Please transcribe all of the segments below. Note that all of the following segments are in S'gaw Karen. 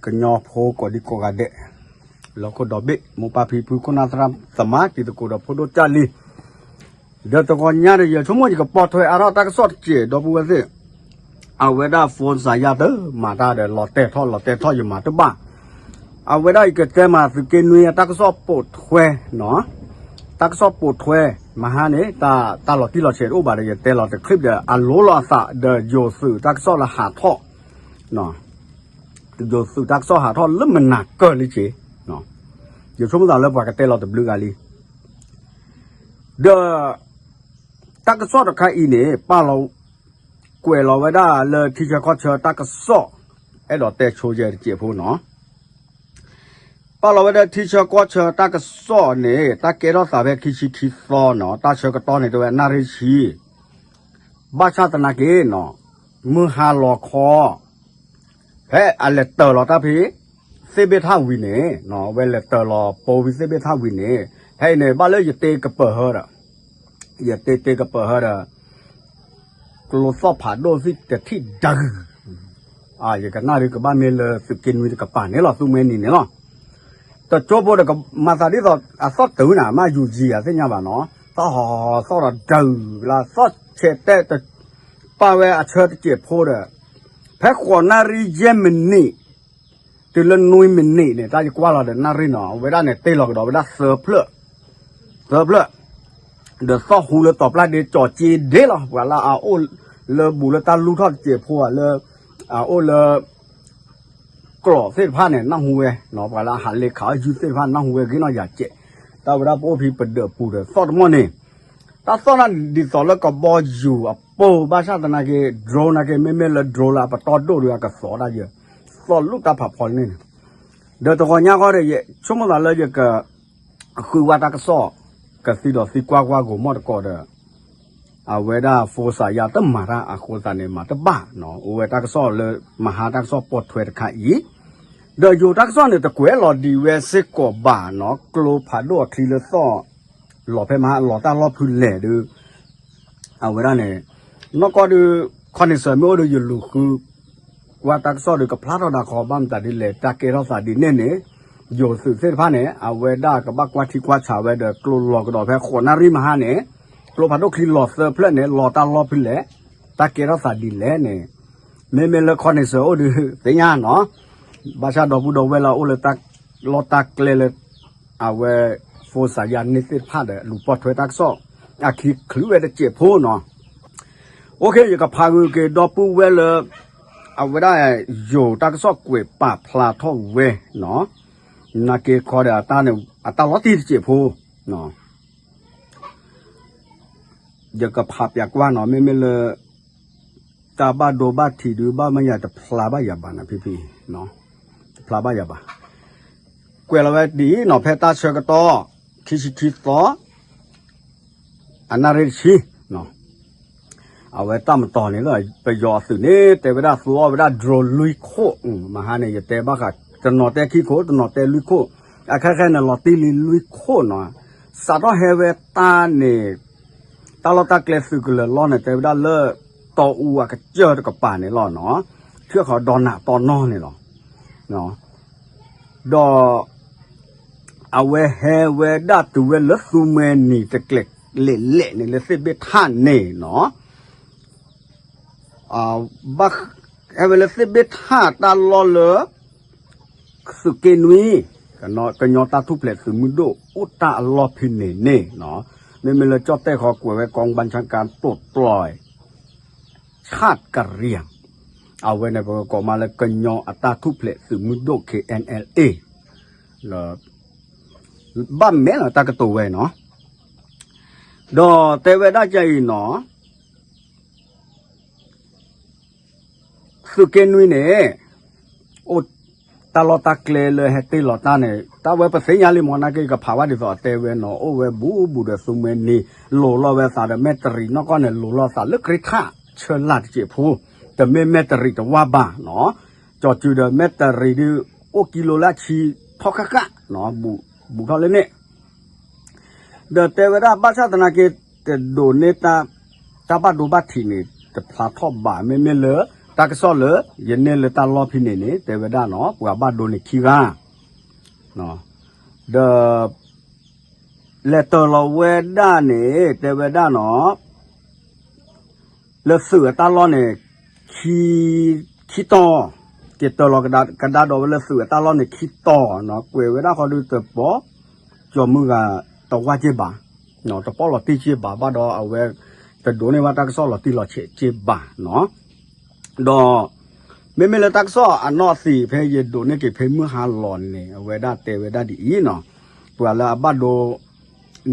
ကညီဖိကိးဒံကိးဂၤဒဲး, လၢခိၣ်ဒီဘ့ၣ် မိၢ်ပၢ်ဖံဖု ခိၣ်နၢ်သရၣ်သမါ တံၤသကိးဒီးဖိဒိၣ်ကၢ်လံၤ, ဒီးတဂီၤညါဒီး ယဆိကမိၣ်ယကပိာ်ထွဲအါထီၣ်တၢ်ကစီၣ်တစဲး ဒီပုၢ်ဝဲၢ်သ့ၣ်, အဝဲဒၣ် phone စးယါတမၤတၢ်ဒီး လီၤတဲာ်ထီၣ်လီၤတဲာ်ထီၣ် ယမၤတဘၣ်, အဝဲဒၣ်ယကတဲမး သုးက့နွံအတၢ်ကစီၣ်ပိာ်ထွဲနီၤ, တၢ်ကစီၣ်ပိာ်ထွဲ မဟါန့ၣ် တၢ်လီၤတံၢ်လီၤဆဲးတအိၣ်ဘၣ်ဒီး ယတဲလီၤတ clip ဒီး အလိၤလီၤအသးဒီး ယိၤသုးတၢ်ကစီၣ်လၢဟးထီၣ် ယိၤသုးတၢ်ကစီၣ်ဟးထီၣ်လၢမနၤကၢၢ်လံက့ၤ, ယဆိကမိၣ်သးလၢပှၤကတဲလီၤတဘျုးဂၤလံ, ဒီး တၢ်ကစီၣ်တခါအံၤန့ၣ် ပာ်လီၤ ကွဲးလီၤဝဲဒၣ်လၢထံဆၢကီၢ်ဆၢတၢ်ကစီၣ်, အဲၣ်ဒိးတဲဆိယဲတစဲးဖိနီၤ, ပာ်လီၤဝဲဒၣ်ထံဆၢကီၢ်ဆၢတၢ်ကစီၣ်န့ၣ် တၢ်ကဲထီၣ်သးဖဲခံဆံခံသီနီၤ, တၢ်ဆၢကတီၢ်န့ၣ် တဝဲနၣ်ရံၣ်ဆံ ဘၣ်ဆၣ်သနာ်က့နီၤ, မုၢ်ဟါလီၤခီ ဖဲအလဲၤတၢၤလီၤတၢ်ဖဲ သ့ၣ်ဘ့ၣ်ထၣ်ဝံၤန့ၣ်, ဝဲလဲၤတၢၤလီၤပိာ်ဝံၤသ့ၣ်ဘ့ၣ်ထၣ်ဝံၤန့ၣ်, ဖဲအံၤန့ၣ် ဘၣ်လၢယတ့ကပၢၤဟၢဒီး, ယတ့တ့ကပၢၤဟၢဒီး ကျိသီၣ်ဖးဒိၣ်သ့ၣ်တထံၣ်ဒၣ်ဂုၤ, ယကနၣ်ဒုးကဘၣ်မ့ၢ်လၢသုးက့နွံတကပၤန့ၣ်လီၤ သူမှဲနံၤန့ၣ်လီၤ, တကၠိဖိဒီးကမၤသးဒ်သိး အသီၣ်တုၤနၤ မ့ၢ်ယူၤယံၤအသ့ၣ်ညါဘၣ်နီၤ, သီၣ်ဟီဟီသီၣ်ဒီးဒၣ်ဂုၤလၢသီၣ်ဆဲးတဲတ ပာ်ဝဲအဆၢတစဲးဖိဒီး, ဖဲဃိးနၣ်ရံၣ်ယဲၢ်မံးနံး, တုၤလၢနွံမံးနံးန့ၣ် တၢ်ယကွၢ်လီၤဒီးနၣ်ရံၣ်နီၤ, အဝဲဒၣ်န့ၣ်တ့လီၤကဒီးဝဲဒၣ်သၢဖျၢၣ်, သၢဖျၢၣ်, ဒီးသီၣ်ဟူလၢတီၤပျၢ်ဒ့ကၠီၤက့ဒ့လီၤ, ပှၤလၢအအိၣ်လၢဘူးလၢတၢ်လူၢ်ထီၣ်တစဲးဖိဧါ လၢ အအိၣ်လၢ ကျိာ်သ့ၣ်တဖၣ်န့ၣ် နၢ်ဟူဝဲ, ပှၤလၢအဟးလ့ခးအီၣ်ယုၢ်သ့ၣ်တဖၣ် နၢ်ဟူဝဲဂ့ၤနီၢ်ယၤကဲး, တၢ်ဝဲဒၣ်ပအိၣ်ဖဲပဒၢးပူၤဒီးသီၣ်တမီၢ်န့ၣ်, တၢ်သီၣ်န့ၣ်ဒ်သိးလၢကဘီယူၤအပိၢ် ဘၣ်ဆၣ်သနာ်က့ drone နာ်က့ မ့မ့ၢ်လၢ drone လၢအပတီၢ်ဒိၣ်ဒီးအကသီၣ်ဒၣ်ယဲ, သီၣ်လူၢ်တၢ်ဖးဖီလၢန့ၣ်န့ၣ်, ဒီးတဂီၤညါဃီဒီး ယဆိကမိၣ်သးလၢယက ဃုဝဲတၢ်ကစီၣ် ကသံဒီးသံကွၢ်ကွၢ်ဂီၤမီၢ်တကိးဒီး အဝဲဒၣ် phone စးယါတမၤတၢ်အဃိသတးန့ၣ် မၤတဘၣ်နီၤ, အိၣ်ဝဲတၢ်ကစီၣ်လၢမဟါတၢ်ကစီၣ်ပိာ်ထွဲတခါအံၤ, ဒီးယိၤတၢ်ကစီၣ်န့ၣ် တကွဲးလီၤဒံးဝဲစ့ၢ်ကီးဘၣ်နီၤ, ကျိဖးဒိၣ်အချံလၢသီၣ် လီၤဖဲမဟါလီၤတၢ်လီၢ်ဖုလဲၣ်ဒီး အဝဲဒၣ်န့ၣ် နီၢ်ကီၢ်ဒုး ခီနံၣ်စၢၤမ့ၢ်အိၣ်ဒီးယလူၤဃု ကွၢ်တၢ်ကစီၣ်ဒီးကဖျါထီၣ်ဒၣ်ခီ ဘၣ်မတၤဒ်လဲၣ် တၢ်ကဲထီၣ်သးဒ်န့ၣ်န့ၣ် ယိၤသုးသ့ၣ်တဖၣ်န့ၣ် အဝဲဒၣ်ကဘၣ်ကွၢ်ထံကွၢ်ဆးဝဲဒီး ကျိလီၤကဒီးဖဲဃိးနၣ်ရံၣ်မဟါန့ၣ် ကျိဖးဒိၣ်ချံလီၤသၢဖျၢၣ်န့ၣ် လီၤတၢ်လီၢ်ဖုလဲၣ် တၢ်ကဲထီၣ်သးဒ်လဲၣ်န့ၣ် မ့မ့ၢ်လၢခီနံၣ်စၢၤအိၣ်ဒီးသ့ၣ်ညါနီၤ ဘၣ်ဆၣ်ဒီပုၢ်ဒီဝဲၢ်လၢအအိၣ်လၢတၢ်လီၢ်တၢ်ကျဲလၢ အဝဲ phone စးယါန့ၣ်သ့ၣ်တဖၣ်ဒီး လူၤပိာ်ထွဲတၢ်ကစီၣ် အခံချုးဝဲတစဲးဖိနီၤ OK ယကဖးဂုာ်က့ၤဒီပုၢ်ဝဲၢ်လၢ အဝဲဒၣ် ယိၤတၢ်ကစီၣ်ကွဲးပာ်ဖျါထီၣ်ဝဲနီၤ နာ်က့ခီဒီးအတၢ်လီၤတံၢ်တစဲးဖိ ယကဖးပျးကွၢ်နီၤ မ့မ့ၢ်လၢ တၢ်ဘၣ်ဒိဘၣ်ထံးဒုး ဘၣ်မ့ၢ်ယၤတဖျါဘၣ်ယၤဘၣ်နၤဖံဖံ တဖျါဘၣ်ယၤဘၣ် ကွဲးလီၤဝဲဒ်အံၤနီၤ ဖဲတၢ်ဆၢကတီၢ် ခံဆံခံသီ အနၣ်ရံၣ်တဆံ အဝဲတၢ်မတီၤန့ၣ်လီၤ ပယီၤအသုးန့ၣ် တဲဝဲဒၣ်သူအီၣ်ဝဲဒၣ် drone လွံၢ်ခိၣ် မဟါန့ၣ် ယတဲဘၣ်ဃး တနီၤတဲခံခိၣ် တနီၤတဲလွံၢ်ခိၣ် အခဲခဲန့ၣ် လီၤတံၢ်လံလွံၢ်ခိၣ်နီၤ စးထီၣ်ဟဲဝဲတၢ်န့ၣ် တၢ်လီၢ်တၢ်ကျဲသုးကလၢၤလီၢ်န့ၣ် တဲဝဲဒၣ်လၢ တီအူအကစၢၢ်တကပၤန့ၣ်လီၤနီၤ ထံၣ်ဃီဒီနးတီနီၢ်န့ၣ်လီၤ ဒီး အဝဲဟဲဝဲဒၣ်တုၤဝဲလၢသူမှဲနံၤတကျဲးလဲၣ်လဲၣ်န့ၣ် လၢသ့ၣ်ဘ့ၣ်ထၣ်န့ၣ်နီၤ ဘၣ်ဟဲဝဲလၢသ့ၣ်ဘ့ၣ်ထၣ်တၢ်လီၢ်လၢ သုးက့နွံ ကညီတၢ်ထူၣ်ဖျဲးသုးမုၢ်ဒိၣ်အိၣ်တၢ်အလီၢ်ဖဲန့ၣ်န့ၣ်နီၤ မ့မ့ၢ်လၢကၠီၣ်တဲၣ်ဃီကွဲးဝဲ ကီဘၣ်ဆၣ်ကၣ်တိာ်ပျီ ဆၣ်ကရံၣ် အဝဲန့ၣ်ပကကိးမးလၢကညီအတၢ်ထူၣ်ဖျဲးသုးမုၢ်ဒိၣ် KNLA ဘၣ်မဲာ်လီၤတၢ်ကတိၤဝဲနီၤ ဒီးတဲဝဲဒၣ်ကအံၤနီၤ သုးက့နွံန့ၣ် အိၣ်တၢ်လီၢ်တၢ်ကျဲလၢဟဲတ့ၢ်လီၤတၢ်န့ၣ် တၢ်ဝဲပသ့ၣ်ညါလံမ့ၢ်နာ်က့ ကဖးဝဲဒ်သိးအတဲဝဲနီၤ အိၣ်ဝဲဘူးဘူးဒီးသူမှဲနံၤ လိၤလီၤဝဲသးဒီးမဲၣ်တရံး နီၢ်ကီၢ်န့ၣ် လိၤလီၤသးလၢ ကြ့ထၣ်ဆၢလာ်တစဲးဖိ တမ့ၢ်မဲၣ်တရံးတဝၢ်ဘၣ်နီၤ ကၠီၤစုၤဒီးမဲၣ်တရံးဒုး အိၣ်ကံလိလၢအဆံထီၣ်ဃၣ်ဃၣ် ဘူးထီၣ်လၢန့ၣ် ဒီးတဲဝဲဒၣ်ဘၣ်ဆၣ်သနာ်က့ တဒိးန့ၢ်တၢ် တၢ်ဘၣ်ဒိဘၣ်ထံးန့ၣ် တဖျါထီၣ်ဘၣ် မ့မ့ၢ်လၢ တၢ်ကစီၣ်လၢ ယန့ၢ်လၢတၢ်လီၢ်ဖဲန့ၣ်န့ၣ် တဲဝဲဒၣ်နီၤ ပှၤဘၣ်ဒိန့ၣ်ခံဂၤ, ဒီး လဲၤတၢၤလီၤဝဲဒၣ်န့ၣ် တဲဝဲဒၣ်နီၤ လၢသုးအတၢ်လီၢ်န့ၣ် ခံတီၤ, က့ၤတၢၤလီၤကဒါဒီးဝဲလၢသုးအတၢ်လီၢ်န့ၣ်ခံတီၤနီၤ ကွဲးဝဲဒၣ်ဃီဒုတပီၢ် ကၠီၤမုၢ်ဂၤတဝၢ်က့ၢ်ဘၣ်, တပီၢ်လီၤတံၢ်က့ၢ်ဘၣ် ဘၣ်ဒီးအဝဲ တဒိးန့ၢ်ဘၣ်တၢ်ကစီၣ်လီၤတံၢ်လီၤဆဲးက့ၢ်ဘၣ်နီၤ ဒီး မ့မ့ၢ်လၢတၢ်ကစီၣ်အနီၢ်သံးဖဲယဒိးန့ၢ်က့ၤဖဲမုၢ်ဟါလီၤန့ၣ် အဝဲဒၣ်တဲဝဲဒၣ်ဒ်အံၤနီၤ, ပှၤလၢအဘၣ်ဒိ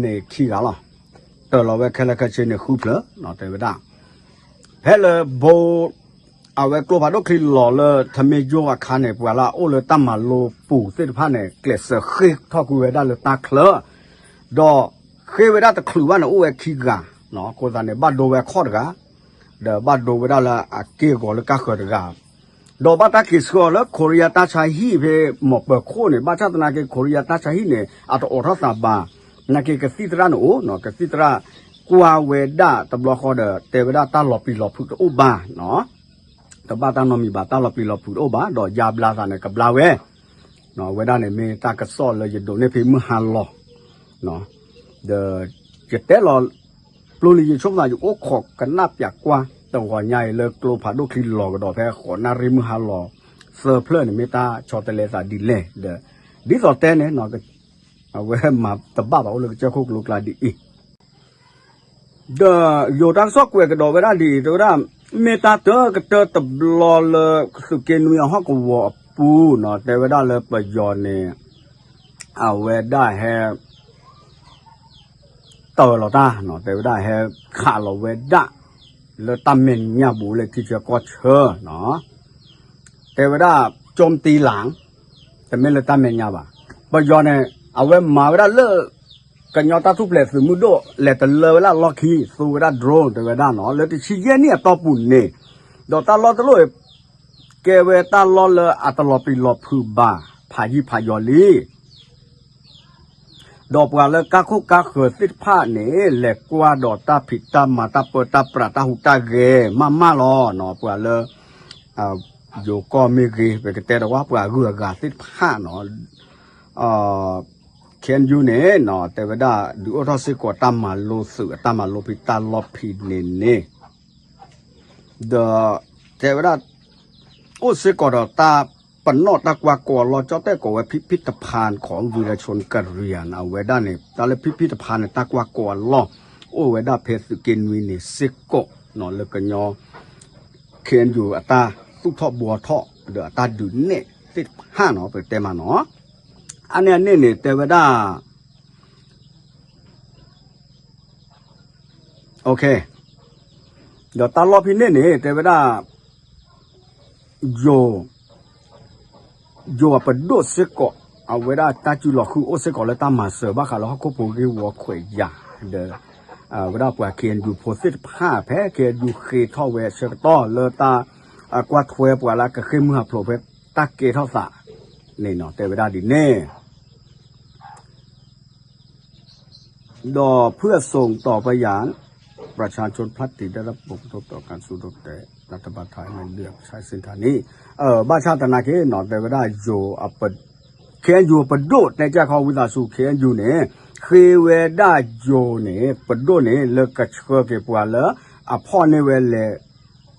န့ၣ်ခံဂၤလီၤ, တၢၤလီၤဝဲခဲလၢာ်ခဲဆ့န့ၣ်ဃုဖျၢၣ်နီၤ တဲဝဲဒၣ် ဖဲလၢဘိ အဝဲကျိဖးဒိၣ်ချံလီၤလၢထမ့ၢ်ယိၣ်အခါန့ၣ် ပှၤလၢအအိၣ်လၢတၢ်မၤလိပူၤသ့ၣ်တဖၣ်န့ၣ် ကျဲးစၢးဃ့ၢ်ထီၣ်ကွံာ်ဝဲဒၣ်လၢတၢ်ချၢ, ဒီးဃ့ၢ်ဝဲဒၣ်တချုးဘၣ်န့ၣ် အိၣ်ဝဲခံဂၤ, အဃိသတးန့ၣ် ဘၣ်ဒိဝဲခီၣ်တဂၤ, ဒီးဘၣ်ဒိဝဲဒၣ်လၢအက့ၢ်အဂီၤလၢကါဃၢၤတဂၤ ဒီးဘၣ်တၢ်က့ၤဆှၢအီၤလၢ ခိရံယါတၢ်ဆါဟံၣ်ဖဲမိၢ်ပၢၤခိၣ်န့ၣ် ဘၣ်ဆၣ်သနာ်က့ ခိရံယါတၢ်ဆါဟံၣ်န့ၣ် အတအိးထီၣ်သးဘၣ်, နာ်က့ကသံၣ်သရၣ်န့ၣ်အိၣ်နီၤ ကသံၣ်သရၣ်ကွၢ်ဝဲဒၣ်တဘျီဃီဒီး တဲဝဲဒၣ်တၢ်လီၤပျံၤလီၤဖုးတအိၣ်ဘၣ်နီၤ, တဘၣ်တၢ်နီတမံၤဘၣ် တၢ်လီၤပျံၤလီၤဖုးတအိၣ်ဘၣ် ဒီးယါဘျါသးန့ၣ်ကဘျါဝဲ အဝဲဒၣ်န့ၣ်မ့ၢ်တၢ်ကစီၣ်လၢယဒိးန့ၢ်ဖဲမုၢ်ဟါလီၤ, ဒီးယတဲလီၤ ပျိလံယဆိကမိၣ်သး ယအိၣ်ခိးကနၣ်ပၠးကွၢ် တဂီၤညါအံၤလၢကျိဖးဒိၣ်ချံလီၤကဒီးဖဲဃိးနၣ်ရံၣ်မုၢ်ဟါလီၤ သၢဖျၢၣ်န့ၣ် မ့ၢ်တၢ်ဆီတလဲသးဒ်လဲၣ်ဒီး ဒ်သိးတဲန့ၣ် အဝဲမၤတဘၣ်ဘၣ်အိၣ်လၢကစၢၢ်ခိၣ်ကလိကျါဒ်အံၤ ဒီးယိၤတၢ်ကစီၣ်ကွဲးကဒီးဝဲဒၣ်ဒ်အံၤ တဲဝဲဒၣ် မ့ၢ်တၢ်တၢကတၢၢ်တဘျီလၢ သုးက့နွံအဟီၣ်ကဝီၤအပူၤနီၤ တဲဝဲဒၣ်လၢပယီၤန့ၣ် အဝဲဒၣ်ဟဲ တၢၤလီၤတၢ်နီၤ တဲဝဲဒၣ်ဟဲခးလီၤဝဲဒၣ် လၢတၢ်မဲာ်ညါဘူးလၢထံဆၢကီၢ်ဆၢနီၤ တဲဝဲဒၣ် ကၠီမတံလၢ် တမ့ၢ်လၢတၢ်မဲာ်ညါဘၣ်. ပယီၤန့ၣ် အဝဲမၤဝဲဒၣ်လၢ ကညီတၢ်ထူၣ်ဖျဲးသုးမုၢ်ဒိၣ် လဲၤတလၢဝဲဒၣ်လီၢ်ခံ သူဝဲဒၣ် drone တဲဝဲဒၣ်နီၤ လၢတဆံယဲၢ်နံၣ်အတီၢ်ပူၤန့ၣ် ဒီးတၢ်လီၢ်တလီၢ်အံၤ ကဲဝဲတၢ်လီၢ်လၢအတလီၤပျံၤလီၤဖုးဘၣ် ဖးယံာ်ဖးယီၤလံ ဒီးပှၤလၢကါခိၣ်ကါဃၢၤသ့ၣ်တဖၣ်န့ၣ် လဲၤကွၢ်ဒီးတၢ်ဖံးတၢ်မၤတၢ်ပၢတၢ်ပြးတၢ်ဟူးတၢ်ဂဲၤမးမးလီၤနီၤ ပှၤလၢ ယိၤကီၢ်မ့ၢ်ဂ့ၤ ပကတဲဒီးဝဲပှၤအဂုၤအဂၤသ့ၣ်တဖၣ်နီၤ KNU န့ၣ်နီၤ တဲဝဲဒၣ် ဒုးအိၣ်ထီၣ်စ့ၢ်ကီးတၢ်မၤလိသုးအတၢ်မၤလိဖံးတၢ်လီၢ်ဖံးန့ၣ်န့ၣ် ဒီး တဲဝဲဒၣ် အိၣ်စ့ၢ်ကီးဒီးတၢ်ပနီၣ်တၢ်ကွၢ်ကိးအလီၢ် ကၠီၣ်တဲၣ်ကိးဝဲ ဖံဖံတဖၣ် ခီ ဝံၤလၢဆိကရံယါန့ၣ် အဝဲဒၣ်န့ၣ် တၢ်လၢဖံဖံတဖၣ်န့ၣ် တၢ်ကွၢ်ကိးအလီၢ် အိၣ်ဝဲဒၣ်ဖဲသုးက့နွံန့ၣ်စ့ၢ်ကီးနီၤ လၢကညီ KNU အတၢ်သူၣ်ထီၣ်ဘှီထီၣ် ဒီးအတၢ်ဒုးနဲၣ်သ့ၣ်တဖၣ်နီၤ ပကတဲမးနီၤ အါန့ၢ်အန့ၣ်န့ၣ် တဲဝဲဒၣ် ဒီးတၢ်လီၢ်ဖဲန့ၣ်န့ၣ် တဲဝဲဒၣ် ယိၤ ယိၤအပဒိၣ်စ့ၢ်ကီး အဝဲဒၣ်တၢ်စုလီၤဃုအိၣ်စ့ၢ်ကီးလၢတၢ်မၤစၢၤဘၣ်ဃးလၢဟီၣ်ခိၣ်ဖိဂ့ၢ်ဝီခွဲးယာ် ဒီး အဝဲဒၣ်ပှၤ KNU ဖိသ့ၣ်တဖၣ် ဖဲ KNU ဃ့ထီၣ်ဝဲဆၢကတီၢ်လၢတၢ် ကွၢ်ထွဲပှၤလၢကဃ့ၢ်မုၢ်ဟးဖျိးဖဲတၢ်ကဲထီၣ်သးန့ၣ်နီၤ တဲဝဲဒၣ်ဒ်န့ၣ် ဒီးဖုအစိန် ต่อไปยัง ประชาชน พลัดถิ่นได้รับผลกระทบต่อการสู้รบแต่รัฐบาลไทยไม่เลือกใช้เส้นทางนี้ ဘၣ်ဆၣ်သနာ်က့နီၤ တဲဝဲဒၣ် ယိၤ KNU ပဒိၣ်တဲကခီဝံသးစူၤ KNU န့ၣ် ဃ့ဝဲဒၣ်ယိၤန့ၣ် ပဒိၣ်န့ၣ် လၢကဆှၢက့ၤပှၤလၢ အဖီၣ်န့ၢ်ဝဲလဲၤ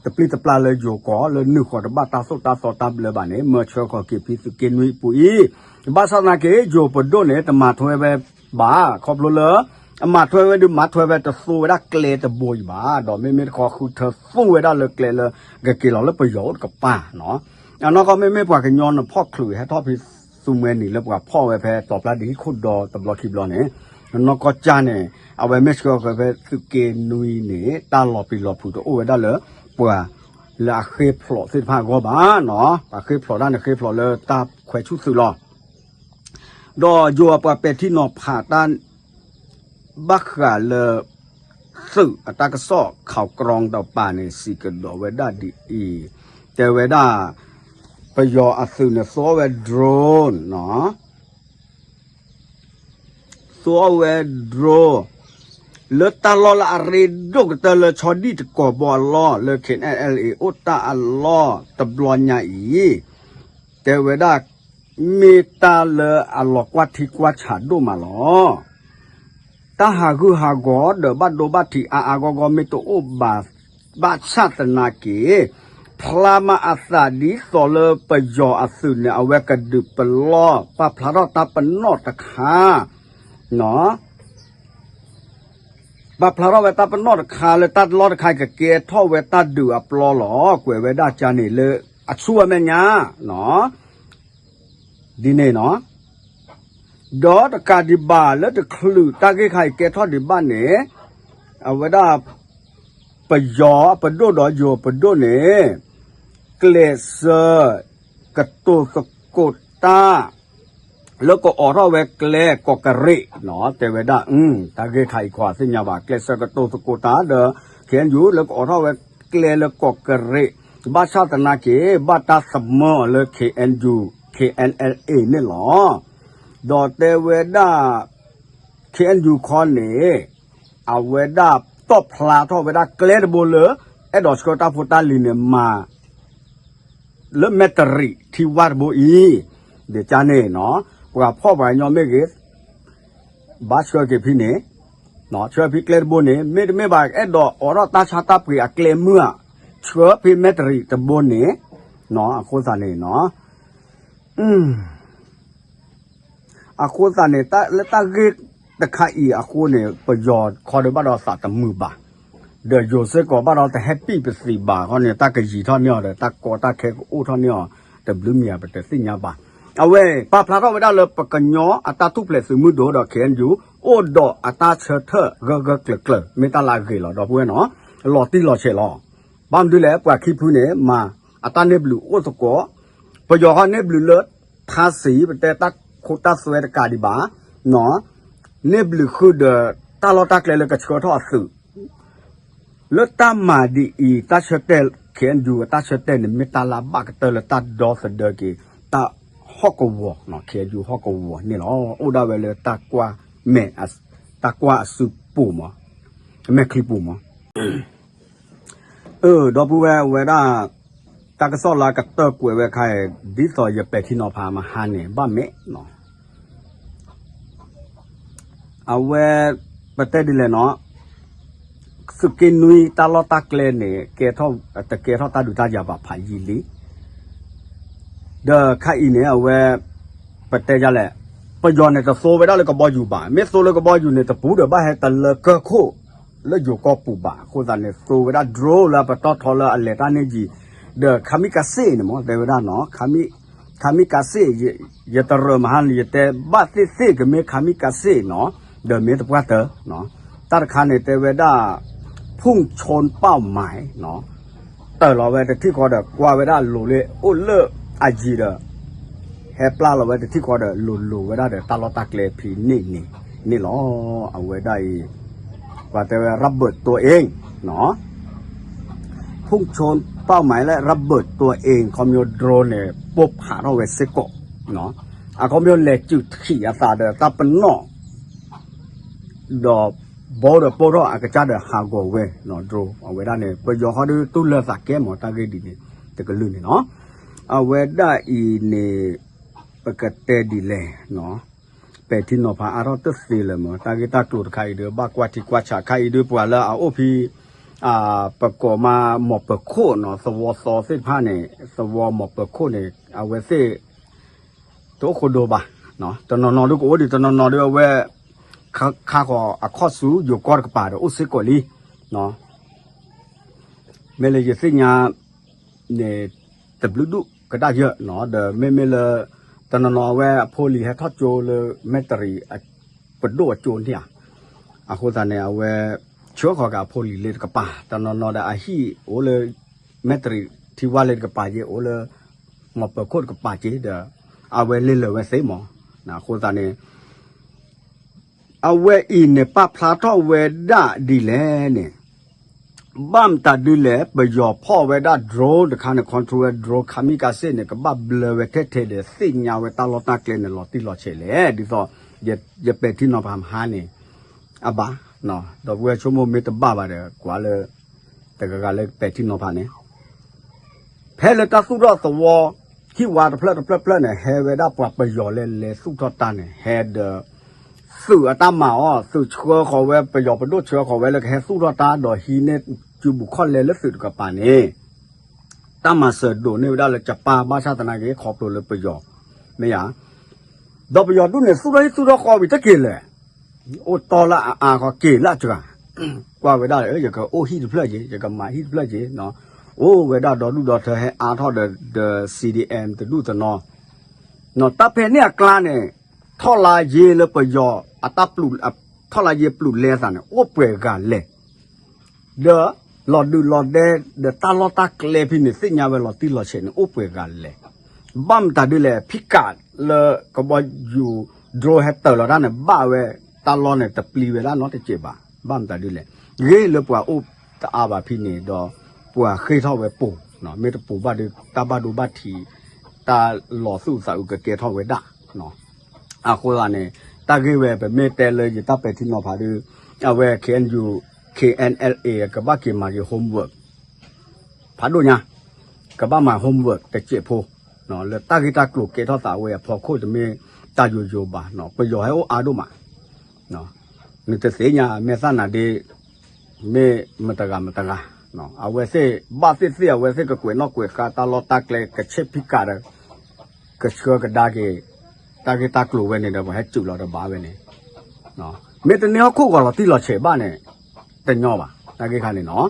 တပျံၤတပျၢ်လၢယိၤကီၢ် လၢနုာ်ဃီၤတဘၣ်တၢ်သိၣ်တၢ်သီတၢ်ဘျၢဘၣ်န့ၣ် မၢဆှၢဃီၤက့ၤဖဲသုးက့နွံအပူၤအံၤ ဘၣ်ဆၣ်သနာ်က့ ယိၤပဒိၣ်န့ၣ် တမၤထွဲဝဲဘၣ် ခီဖျိလၢ အမၤထွဲဝဲဒုးမၤထွဲဝဲတသိဝဲဒၣ်ကျဲတဘိအံၤဘၣ် ဒီးမ့မ့ၢ်တခီဃုထၢသိဝဲဒၣ်လၢကျဲလၢ ကက့ၤလီၤလၢပယီၤအိၣ်တကပၤနီၤ အနီၢ်ကီၢ်မ့မ့ၢ်ပှၤကညီနဖီၣ်ချုးဟဲထီၣ်ဖဲ သူမှဲနံၤလၢပှၤဖီၣ်ဝဲဖဲတီၤပျၢ်ဒ်ဟံၣ်ခိၣ်ဒီတဘျီခံဘျီန့ၣ် နီၢ်ကီၢ်ကၢ်န့ၣ် အဝဲမ့ၢ်ဆှၢဃီၤဖဲသုးက့နွံန့ၣ် တၢ်လီၤပျံၤလီၤဖုးတအိၣ်ဝဲဒၣ်လၢ ပှၤလၢအဃ့ဖျိးသ့ၣ်တဖၣ်အဂီၢ်ဘၣ်နီၤ ပှၤဃ့ဖျိးတၢ်န့ၣ် ဃ့ဖျိးလၢတၢ်ခွဲးဆူၣ်သုးလီၤ ဒီးယိၤအပှၤပဲာ်ထံနီၤဖးတၢ် ဘၣ်ဃးလၢ သုးအတၢ်ကစီၣ် ข่าวกรอง တကပၤန့ၣ် စံးကဒီးဝဲဒၣ်ဒ်အံၤ, တဲဝဲဒၣ် ပယီၤအသုးန့ၣ် သူဝဲ drone နီၤ သူဝဲ drone လၢတၢ်လီၢ်လၢအရ့ဒိၣ်ကတၢၢ်လၢဆီဒံၣ်တကိးဘိအလီၢ် လၢ K N L A အိၣ်တၢ်အလီၢ်တဘျီညါအံၤ, တဲဝဲဒၣ် မ့ၢ်တၢ်လၢအလီၤကွၢ်ထံကွၢ်ဆးဒိၣ်မးလီၤ. တၢ်ဟးဂူာ်ဟးဂီၤဒီးဘၣ်ဒိဘၣ်ထံးအါအါဂီၢ်ဂီၢ်မ့ၢ်တအိၣ်ဘၣ်, ဘၣ်ဆၣ်သနာ်က့ ဖျါမးအသးဒ်သိးလၢပယီၤအသုးန့ၣ် အဝဲကဒုးပလီၢ် ပာ်ဖျါထီၣ်တၢ်ပနီၣ်တခါ, ပာ်ဖျါထီၣ်ဝဲတၢ်ပနီၣ်တခါလၢတၢ်လီၢ်တခါအံၤ ကကဲထီၣ်ဝဲတၢ်ဒုးအပျီလီၤ. ကွဲးဝဲဒၣ်ကန့ၣ်လၢအဆူၣ်အမဲာ်ညါ ဒ်န့ၣ်နီၤ. ဒီးတကးဒံးဘၣ်လၢတချုးတၢ်ဂ့ၢ်ခါအံၤကဲထီၣ်ဒံးဘၣ်န့ၣ်, အဝဲဒၣ် ပယီၤအပဒိၣ်ဒီးယိၤပဒိၣ်န့ၣ် ကျဲးစၢးကတိၤသကိးတၢ် လၢကအိးထီၣ်ဝဲကျဲကီးကရံးနီၤ, တဲဝဲဒၣ် တၢ်ဂ့ၢ်ခါအံၤကွၢ်သ့ၣ်ညါဘၣ် ကျဲးစၢးကတိၤသကိးတၢ်ဒီး K N U လၢကအိးထီၣ်ဝဲကျဲလၢကီးကရံး, ဘၣ်ဆၣ်သနာ်က့ ဘၣ်တၢ်သမၢအီၤလၢ K N U K N L A န့ၣ်လီၤ. ဒီးတဲဝဲဒၣ် K N U ခီန့ၣ် အဝဲဒၣ်တီၣ်ဖျါထီၣ်ဝဲဒၣ်ကျဲတဘိလၢ အဲၣ်ဒိးဆှၢတၢ်ဖိတၢ်လံၤန့ၣ်မၤ လၢမဲၣ်တရံးထံဝၢ်တဘိအံၤ, ဒ်ကန့ၣ်နီၤ, ပှၤဖှီၣ်ပှၤကညီမ့ၢ်ဂ့ၤ, ဘၣ်ဆှၢက့ၤဖဲန့ၣ်, ဆှၢဖဲကျဲတဘိန့ၣ် မ့တမ့ၢ်ဘၣ် အဲၣ်ဒိးအိးထီၣ်တၢ်ဆါတၢ်ပှ့ၤအကျဲမုၢ်ဧါ, ဆှၢဖဲမဲၣ်တရံးတဘိန့ၣ်, အဃိသတးန့ၣ်နီၤ အဃိသတးန့ၣ် လၢတၢ်ဂ့ၢ်တခါအံၤအဃိန့ၣ် ပယီၤခီဒီးဘၣ်ဒီးသးတမုာ်ဘၣ်, ဒီးယိၤစ့ၢ်ကီးဘၣ်ဒီးတဟဲပံၣ်ပသံးဘၣ်ခီန့ၣ် တၢ်ကယံၤထီၣ်န့ၢ်အီၤဒီး တၢ်ကီတၢ်ခဲကအိၣ်ထီၣ်န့ၢ်အီၤ တဘျုးမံၤဧါ ပတသ့ၣ်ညါဘၣ်. အဝဲပာ်ဖျါထီၣ်ဝဲဒၣ်လၢပကညီအတၢ်ထူၣ်ဖျဲးသုးမုၢ်ဒိၣ်ဒီး K N U အိၣ်ဒီးအတၢ်ဆၢထၢၣ်ဂၢၢ်ဂၢၢ်ကျၢၤကျၢၤ မ့ၢ်တၢ်လၢအဂ့ၤလီၤ ဒီပုၢ်ဝဲၢ်နီၤ, လီၤတံၢ်လီၤဆဲးလီၤ. ဘၣ်မနုၤလဲၣ် ပှၤခံဖုန့ၣ် မၤအတၢ်န့ၢ်ဘျုးအိၣ်သကိး, ပယီၤခီန့ၢ်ဘျုးလၢ ဖါစံး ပတဲတၢ်ခိတၢ်သွဲတကးဒံးဘၣ်, န့ၢ်ဘျုးဃုာ်ဒီးတၢ်လီၢ်တၢ်ကျဲလၢကဆှၢထီၣ်အသုး လၢတၢ်မၤဒ်အံၤ တၢ်ဆၢတဲာ် K N U တၢ်ဆၢတဲာ်န့ၣ် မ့ၢ်တၢ်လၢအဘၣ်ကတၢၢ်လၢတၢ်ဒီသဒၢက့ၤ တၢ်ဟီၣ်ကဝီၤ K N U ဟီၣ်ကဝီၤန့ၣ်လီၤ. အိၣ်ဒၣ်ဝဲလၢ တၢ်ကွၢ်မဲာ် တၢ်ကွၢ်အစုပူၤမး, မဲာ်ချံပူၤမး ဒီပုၢ်ဝဲၢ်ဝဲဒၣ် တၢ်ကစီၣ်လၢအကတၢၢ်ကွဲးဝဲခါအံၤ ဒ်သိးယပဲာ်ထံနီၤဖးမဟါန့ၣ် ဘၣ်မ့ၢ်နီၤ အဝဲ ပတဲဒ်လဲၣ်နီၤ, သုးက့နွံတၢ်လီၢ်တၢ်ကျဲန့ၣ် တကဲထီၣ်တၢ်ဒုးတၢ်ယၤဘၣ်ဖးယံာ်လံ. ဒီးခါအံၤန့ၣ် အဝဲ ပတဲဒ်လဲၣ်, ပယီၤန့ၣ်တသိဝဲဒၣ်လၢကဘီယူၤဘၣ်, မ့ၢ်သိလၢကဘီယူၤန့ၣ် တပူၤဒီးဘၣ်ဟဲတလၢကၢၢ်ခိၣ် လၢယိၤကီၢ်ပူၤဘၣ်. အဃိသတးန့ၣ် သိဝဲဒၣ် drone လၢအပတီၢ်ထီလၢအလဲၤတၢ်န့ၣ်ယံၤ, ဒီး kamikaze န့ၣ်မ့ၢ် တဲဝဲဒၣ်နီၤ, kamikaze ယတရၢမဟါန့ၣ် ယတဲဘၣ်သ့ၣ်သ့ၣ်ကမ့ၢ် kamikaze နီၤ, ဒီးမ့ၢ်တပှၢ်တၢၢ်, တၢ်တခါန့ၣ် တဲဝဲဒၣ် ဖူၣ်ဆိပၢ်မၤနီၤ, တၢၢ်လီၤဝဲတထံၣ်ဃီဒီး ကွၢ်ဝဲဒၣ်လိၤလၢအိၣ်လၢအယံၤဒီး ဟဲပျၢ်လီၤဝဲတထံၣ်ဃီဒီး လိၤလိၤဝဲဒၣ်ဒီးတၢ်လီၢ်တၢ်ကျဲဖံးန့ၣ်န့ၣ်န့ၣ်လီၤ. အဝဲဒၣ်အံၤ ပှၤတဲဝဲ ระเบิดตัวเอง ဖူၣ်ဆိပၢ်မၤလၢ ระเบิดตัวเอง ခီပညီ drone န့ၣ် ပိၢ်ဖးထီၣ်ဝဲစ့ၢ်ကီး, အခီပညီလဲၤစုးထံးအသးဒီးတၢ်ပနီၣ် ဒီးဘီဒီးပိၢ်ထီၣ်အကစၢ်ဒီးဟးဂီၤဝဲ drone အဝဲဒၣ်န့ၣ် ပယီၤဟီဒုးတူၢ်လၢသးကဲမး တၢ်ဂ့ၢ်ဒ်န့ၣ် တကလုာ်န့ၣ်နီၤ. အဝဲဒၣ်အံၤန့ၣ် ပကတဲဒ်လဲၣ်, ပဲာ်ထံနီၤဖးအါထီၣ်တသ့လၢၤမး တၢ်ဂ့ၢ်တၢ်ကျိၤတခါအံၤဒီး ဘၣ်ကွၢ်ထံကွၢ်ဆးခါအံၤဒီး ပှၤလၢအအိၣ်ဖဲ ပကိးမး မီၢ်ပၢၤခိၣ်နီၤ သဝီသီသ့ၣ်တဖၣ်န့ၣ် သဝီမီၢ်ပၢၤခိၣ်န့ၣ် အဝဲသ့ၣ် တအိၣ်ဃိဒိဘၣ်, တနီၤနီၤဒုးကအိၣ်ဒံး တနီၤနီၤဒုးအဝဲ ခါဃီၤအခီၣ်ဆူယိၤကီၢ်တကပၤဒီးအိၣ်စ့ၢ်ကီးလံ. မ့ၢ်လၢယသ့ၣ်ညါန့ၣ် တဘျုးဒူၣ်ကဒါယၢ်နီၤ ဒီးမ့မ့ၢ်လၢ တနီၤနီၤအဝဲအဖိလံၤဟဲထီၣ်ကၠိလၢ မဲၣ်တရံး ပဒိၣ်အကၠိန့ၣ်ဧါ, အဃိသတးန့ၣ် အဝဲ ဆှၢဃီၤက့ၤအဖိလံၤလၢတကပၤ တနီၤနီၤဒီးအဟံၣ်အိၣ်လၢ မဲၣ်တရံးထံဝါလၢတကပၤက့ အိၣ်လၢ မီၢ်ပၢၤခိၣ်တကပၤက့ဒီး အဝဲလဲၤလၢာ်ဝဲသ့မး, အဃိသတးန့ၣ် အဝဲအံၤန့ၣ် ပာ်ဖျါထီၣ်ဝဲဒၣ်ဒ်လဲၣ်န့ၣ် ဘၣ်မတၤဒ်လဲၣ် ပယီၤဖီၣ်ဝဲဒၣ် drone တခါန့ၣ် control ဝဲ drone kamikaze န့ၣ် ကဘၣ်ဘျၢဝဲထဲထဲဒီး သ့ၣ်ညါဝဲတၢ်လီၢ်တၢ်ကျဲန့ၣ် လီၤတံၢ်လီၤဆဲးလဲၣ် ဒ်သိး ယပဲာ်ထံနီၤဖးမဟါန့ၣ် အဘၣ် ဒီပုၢ်ဝဲၢ်ဆိကမိၣ်မ့ၢ်တဘၣ်ဘၣ်ဒီး ကွၢ်လၢ တဂၤဂၤလၢပဲာ်ထံနီၤဖးန့ၣ် ဖဲလၢတၢ်သူၣ်ထီၣ်သဝီ ဟံၣ်ဝါတဖျၢၣ်တဖျၢၣ်ဖျၢၣ်န့ၣ် ဟဲဝဲဒၣ်ပှၤပယီၤလၢလဲၤသူၣ်ထီၣ်တၢ်န့ၣ် ဟဲဒီး သုးအတၢ်မၤအီၤ သုးဆှၢဃီၤဝဲ ပယီၤပဒိၣ်ဆှၢဃီၤဝဲလၢကဟဲသူၣ်ထီၣ်တၢ်ဒီးဟံးန့ၢ်စုဘူးခီၣ်လဲလၢသုးတကပၤန့ၣ် တၢ်မၤစၢၤဒိးန့ၢ်ဝဲဒၣ်လၢကပၢ် ဘၣ်ဆၣ်သနာ်က့ခီဖျိလၢပယီၤ မ့ၢ်ဧါ ဒီးပယီၤဒူၣ်န့ၣ် သူၣ်ထီၣ်ဟံၣ်သူၣ်ထီၣ်ဃီဝံၤတက့ၢ်လဲၣ် အိၣ်တီလၢအအါဃီက့ၤလၢအစှၤ ကွၢ်ဝဲဒၣ် ယကအိၣ်ဟံၣ်တဖျၢၣ်က့ၤ ယကမၤဟံၣ်တဖျၢၣ်က့ၤ အိၣ်ဝဲဒၣ်ဒီဒူၣ်ဒီထၢဟဲအါထီၣ်ဒီး ဒီး C D M တဒူၣ်တနီၤ တၢ်ဖဲန့ၣ်အကျါန့ၣ် ထီၣ်လါယ့လၢပယီၤ အတၢ်ပျူၤ ထီၣ်လါယ့ပျူၤလဲအသးန့ၣ် အိၣ်ပှဲၤဂၤလဲၣ် ဒီး လီၤဒုးလီၤဒဲ ဒီးတၢ်လီၢ်တၢ်ကျဲဖဲန့ၣ် သ့ၣ်ညါဝဲလီၤတံၢ်လီၤဆဲးန့ၣ် အိၣ်ပှဲၤဂၤလဲၣ် ဘၣ်မတၤဒ်လဲၣ် ဖံးကးလၢကဘီယူၤ drone ဟဲတၢၤလီၤတၢ်န့ၣ် ဘၣ်ဝဲ တၢ်လီၢ်န့ၣ် တပျံၤဝဲဒၣ်နီတစဲးဘၣ် ဘၣ်မတၤဒ်လဲၣ် ဂ့ၢ်လၢပှၤအိၣ်တအါဘၣ်ဖဲန့ၣ်ဒီး ပှၤဃ့ၢ်ထီၣ်ဝဲပိာ် မ့ၢ်တပိာ်ဘၣ်ဒီး တၢ်ဘၣ်ဒိဘၣ်ထံး တၢ်လီၤသူၣ်အသးအုးကကဲထီၣ်ဝဲဒၣ် အဃိသတးန့ၣ် တၢ်ဂ့ၢ်ဝဲပမ့ၢ်တဲလၢယတၢ်ပဲာ်ထံနီၤဖးဒီး အဝဲ K N U K N L A ကဘၣ်က့ၤမၤက့ၤ homework ဖးဒိၣ်ညါ ကဘၣ်မၤ homework တစဲးဖိ လၢတၢ်ဂ့ၢ်တၢ်ကျိၤကဲထီၣ်သးဝဲအဖီခိၣ်တမ့ၢ်တၢ်ယိယိဘၣ် ပယီၤဟဲအိၣ်အါဒိၣ်မး နတသ့ၣ်ညါမဲာ်သၣ်နၤဒ့ မ့ၢ်မတဂၤမတဂၤ အဝဲသ့ၣ်ဘၣ်သ့ၣ်သ့ၣ် အဝဲသ့ၣ်ကကွဲးနီၣ်ကွဲးဃါတၢ်လီၢ်တၢ်ကျဲ ကဆ့ၣ်ဖံးကးဒီး ကဆှၢကဒါက့ၤ တၢ်ဂ့ၢ်တၢ်ကျိၤဝဲန့ၣ်ဒီး ပှၤဟဲစုးလီၤတဘၣ်ဝဲန့ၣ် မ့ၢ်တန့ၢ်ဟီၣ်ခိၣ်ဂီၤလီၤတံၢ်လီၤဆဲးဘၣ်န့ၣ် တညီဘၣ် တၢ်ဂ့ၢ်ခါန့ၣ်နီၤ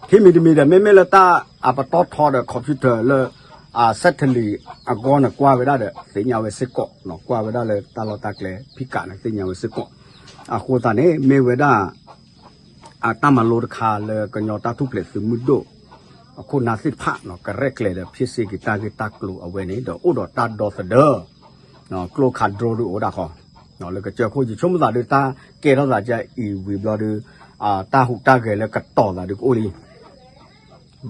ခံမံၤတမံၤဒီး မ့မ့ၢ်လၢတၢ်အပတီၢ်ထီဒီး computer လၢ အ satellite အဂီၢ်န့ၣ် ကွၢ်ဝဲဒၣ်ဒီး သ့ၣ်ညါဝဲစ့ၢ်ကီး ကွၢ်ဝဲဒၣ်လၢတၢ်လီၢ်တၢ်ကျဲ ဖံးကးန့ၣ် သ့ၣ်ညါဝဲစ့ၢ်ကီး အဃိသတးန့ၣ် မ့ၢ်ဝဲဒၣ် အတၢ်မၤလိတခါလၢကညီတၢ်ထူၣ်ဖျဲးသုးမုၢ်ဒိၣ် အခိၣ်နၢ်သ့ၣ်တဖၣ် ကရဲၣ်ကျဲၤဒီး ဖ့စ့ၢ်က့ၤတၢ်ဂ့ၢ်တၢ်ကျိၤအဝဲန့ၣ် ဒီးအိၣ်ဒီးတၢ်ဒီသဒၢ ကျိခး drone ဒုးအိၣ်ဒၣ်ဃီ လၢကစၢၢ်ခိၣ် ယဆိကမိၣ်သးဒီး တၢ်ကဲထီၣ်သးကအံၤဝံၤဘျီဒီး တၢ်ဟူးတၢ်ဂဲၤလၢကတီၤသးဒုးကအိၣ်လံ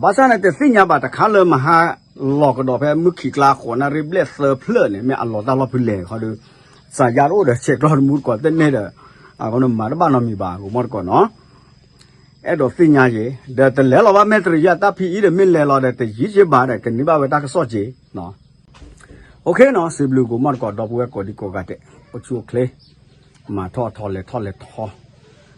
ဘၣ်ဆၣ်န့ၣ် တသ့ၣ်ညါဘၣ်တခါလၢမဟါလီၤကဒီးဖဲမုၢ်ခံးကျါ ဃိးနၣ်ရံၣ်ဘျဲၣ်သၢဖျၢၣ်န့ၣ် မ့ၢ်အလီၤတၢ်လီၢ်ဖဲလဲၣ်ခီဒီး စၤယါတအိၣ်ဒီးဆဲးကျိးတမူတကိးသ့ၣ်န့ၣ်ဒီး အဃိန့ၣ်မၤတဘၣ်နီတမံၤဘၣ် ဂိၤမီၢ်တကိးနီၤ အဲၣ်ဒိးသ့ၣ်ညါယ့ၤ ဒီးတလဲၤလီၤဘၣ်မဲၣ်တရံယါတၢ်ဖံးအံၤဒီး မ့ၢ်လဲၤလီၤဒီးတယံာ်ယ့ၤဘၣ်ဒီး ကန့ၢ်ဘၣ်ဝဲတၢ်ကစီၣ်က့ၤ OK နီၤ စံးဘျုးဂိၤမီၢ်တကိး ဒီပုၢ်ဝဲၢ်ကိးဒံကိးဂၤဒဲး အိၣ်ဆူၣ်အိၣ်ချ့ မၤထီၣ်အထီလဲၤထီၣ်လဲၤထီ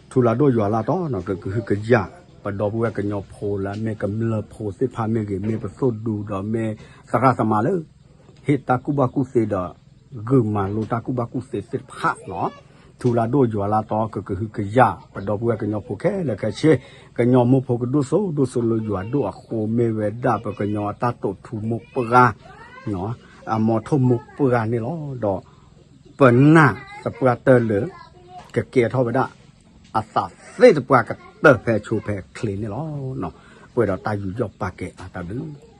ထူလၢဒိၣ်ယွၤလၢတီ ကကဟုကယာ် ပဒီပုၢ်ဝဲၢ်ကညီဖိလၢမ့ၢ်ကမျၢၢ်ဖိသ့ၣ်တဖၣ်မ့ၢ်ဂ့ၤ မ့ၢ်ပသိၣ်ဒူဒီးမ့ၢ်သရၣ်သမါလၢ ဟ့ၣ်တၢ်ကူၣ်ဘၣ်ကူၣ်သ့ဒီး ဂုာ်မၤလိတၢ်ကူၣ်ဘၣ်ကူၣ်သ့သ့ၣ်တဖၣ်နီၤ ထူလၢဒိၣ်ယွၤလၢတီ ကကဟုကယာ် ပဒီပုၢ်ဝဲၢ်ကညီဖိခဲလၢာ်ခဲဆ့ ကညီမိၢ်ဖိကဒိၣ်စိဒိၣ်စိလၢယွၤဒိၣ်အဃိ မ့ၢ်ဝဲဒၣ်ပကညီအတၢ်တိာ်ထူမိၢ်ပှၢ် အမိၢ်ထိၣ်မိၢ်ပှၢ်န့ၣ်လီၤ. ဒီးပနၢ်သပှၢ်တၢၢ်လၢ ကကဲထီၣ်ဝဲဒၣ် အသးသ့ၣ်တပှၢ်ကတၢၢ်ဖဲဆိဖဲချ့န့ၣ်လီၤ. ပှဲၤဒီးတၢ်ယူးယီၣ်ပာ်ကဲအတၢ်ဘျုး